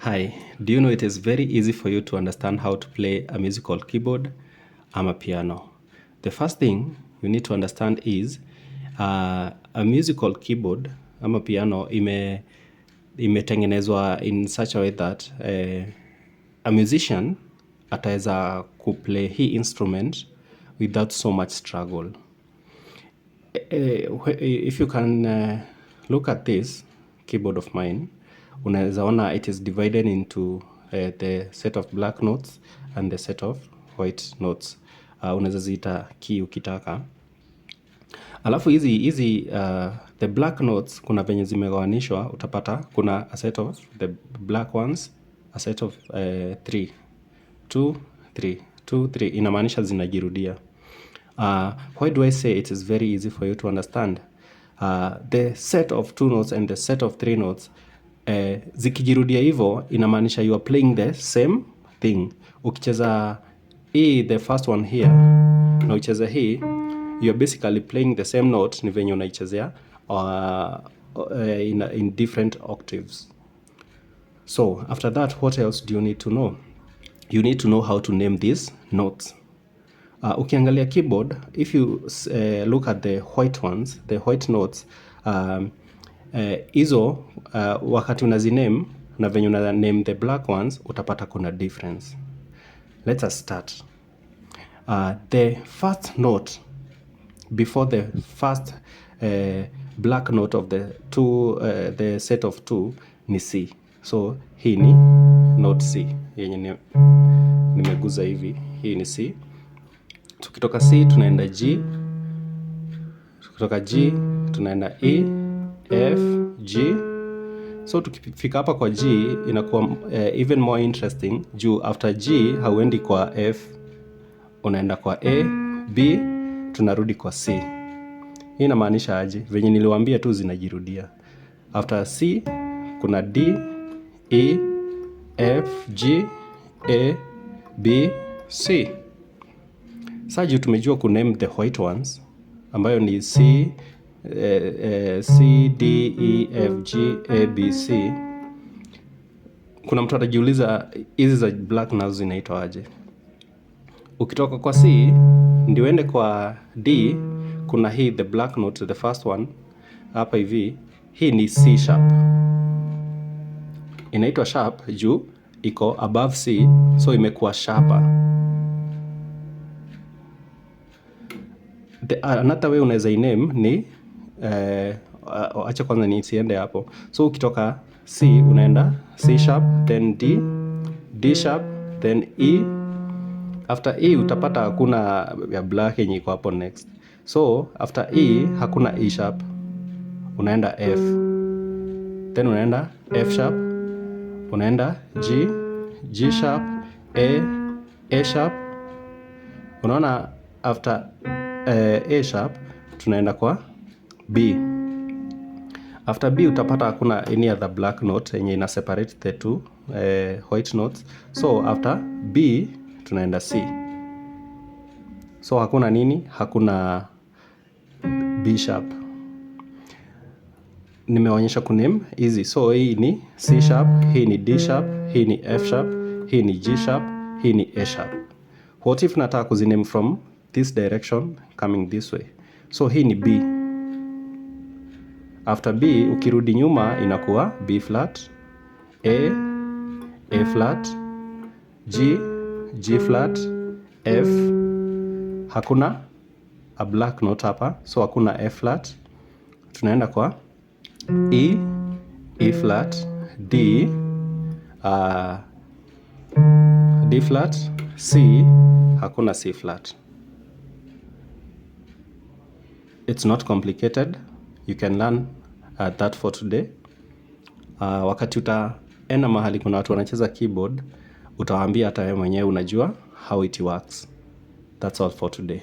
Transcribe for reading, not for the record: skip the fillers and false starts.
Hi, do you know it is very easy for you to understand how to play a musical keyboard ama piano? The first thing you need to understand is a musical keyboard ama piano imetengenezwa in such a way that a musician ataweza kuplay hii instrument without so much struggle. If you can look at this keyboard of mine, unaweza ona it is divided into the set of black notes and the set of white notes. Unaweza ziita key ukitaka. Alafu hizi the black notes kuna venye zimegawanishwa, utapata kuna a set of the black ones, a set of 3 2 3 2 3, inamaanisha zinajirudia. Why do I say it is very easy for you to understand? The set of two notes and the set of three notes, zikijirudia hivyo inamaanisha you are playing the same thing. Ukicheza hii, the first one here, na ucheze hii, you are basically playing the same note, ni venye unaichezea in different octaves. So after that, what else do you need to know? You need to know how to name these notes. Ukiangalia keyboard, if you look at the white ones, the white notes, hizo wakati unaziname na venye una name the black ones, utapata kuna difference. Let us start. The first note before the first black note of the two, the set of two ni C. So hii ni note C yenye nimeguza hivi, hii ni C. Tukitoka C tunaenda G, tukitoka G tunaenda E, F, G. So tukifika hapa kwa G inakuwa even more interesting juu after G hauendi kwa F, unaenda kwa A, B, tunarudi kwa C. Hii inamaanisha aje? Venye niliwaambia tu zinajirudia. After C kuna D, E, F, G, A, B, C. Sasa juu tumejua kuname the white ones ambayo ni C, C, D, E, F, G, A, B, C. Kuna mtu atajiuliza hizi za black nazo zinaitwa aje? Ukitoka kwa C ndio uende kwa D, kuna hii the black note, the first one hapa hivi, hii ni C sharp. Inaitwa sharp juu iko above C, so imekuwa sharper. Another way unaweza iname ni acha kwanza nisiende hapo. So ukitoka C unaenda C sharp, then D, D sharp, then E. After E utapata hakuna ya black yenye iko hapo next. So after E hakuna E sharp, unaenda F, then unaenda F sharp, unaenda G, G sharp, A, A sharp. Unaona after A sharp tunaenda kwa B. After B utapata hakuna any other black note yenye ina separate the two white notes. So after B tunaenda C. So hakuna nini? Hakuna B sharp. Nimeonyesha kuname hizi. So hii ni C sharp, hii ni D sharp, hii ni F sharp, hii ni G sharp, hii ni A sharp. What if nataka kuziname from this direction coming this way? So hii ni B. After B ukirudi nyuma inakuwa B flat, A, A flat, G, G flat, F. Hakuna a black note hapa, so hakuna F flat. Tunaenda kwa E, E flat, D, D flat, C, hakuna C flat. It's not complicated. You can learn that for today. Wakati utaenda mahali kuna watu wanacheza keyboard, utawaambia hata wewe mwenyewe unajua how it works. That's all for today.